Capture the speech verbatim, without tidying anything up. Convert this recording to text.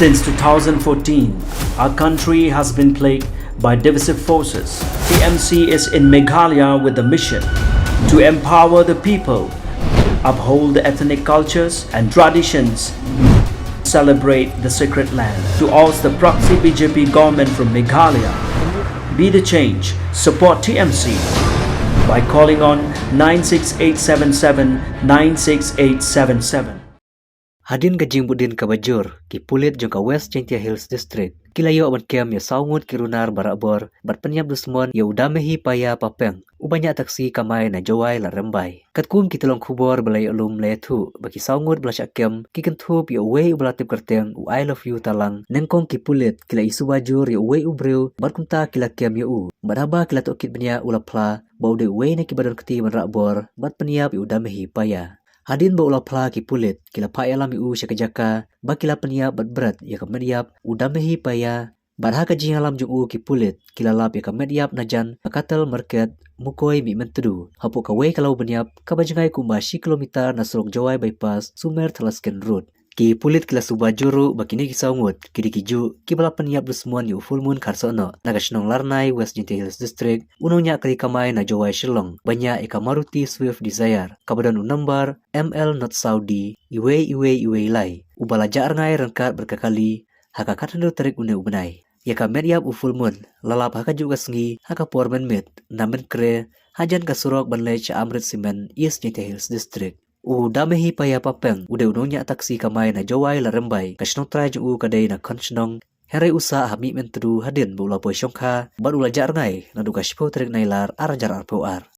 Since two thousand fourteen, our country has been plagued by divisive forces. T M C is in Meghalaya with the mission to empower the people, uphold the ethnic cultures and traditions, celebrate the sacred land, to oust the proxy B J P government from Meghalaya. Be the change, support T M C by calling on nine six eight seven seven nine six eight seven seven. Hadien ka jingbud dien kaba jur, ki pulit jong ka West Jaintia Hills District ki la ïoh ban kem ïa saw ngut ki runar ba rah bor bad pynïap dusmon ïa u Damehi Paya Papeng, uba ñiah taksi kamai na Jowai Ladrymbai. Katkum ki tyllong khubor ba la ïoh lum la ïathuh ba ki saw ngut ba la shah kem ki kynthup ïa uwei uba la tip kyrteng u I Love You Talang. Nyngkong ki pulit ki la ïasuba jur ïa uwei u briew bad kumta ki la kem ïa u. Bad haba ki la tohkit bniah, u la phla ba u dei uwei na kiba don kti ban rah bor bad pynïap ïa u Damehi Paya. Hadien ba u la phla, ki pulit ki la phah ïalam ïa u sha ka jaka ba ki la pynïap bad bret ïa ka met ïap u Damehi Paya. Bad ha ka jingïalam jong u, ki pulit ki la lap ïa ka met ïap najan ha Cattle Market, Mukoi, Mihmyntdu, hapoh kawei ka law ban ïap kaba jngai kumba shi kilometer na surok Jowai Bypass, Sumer Thadlaskein Road. Ki pulit ki la suba jur ruh ba kine ki saw ngut ki dei ki juh kiba la pynïap dusmon ïa u Fullmoon Kharsohnoh na ka shnong Larnai, West Jaintia Hills District, u nongñiah kali kamai na Jowai Shillong ba ñiah ïa ka Maruti Swift Dzire kaba don u number M L not saw D iwei iwei iwei lai, uba la jah rngai ryngkat bad ka kali ha ka khathynriew tarik une u bnai. Ïa ka met ïap u Fullmoon la lap ha kajuh ka sngi ha ka por mynmiet na Mynkre, hajan ka surok ban leit sha Amrit Cement, East Jaintia Hills District. U Damehi Paya Papeng u dei u nongñiah taksi kamai na Jowai Ladrymbai, ka shnong trai jong u ka dei na Khonshnong, hynrei u sah ha Mihmyntdu hadien ba u la poi shongkha bad u la jah rngai naduh ka shiphew tarik Nailar ar hajar arphew ar.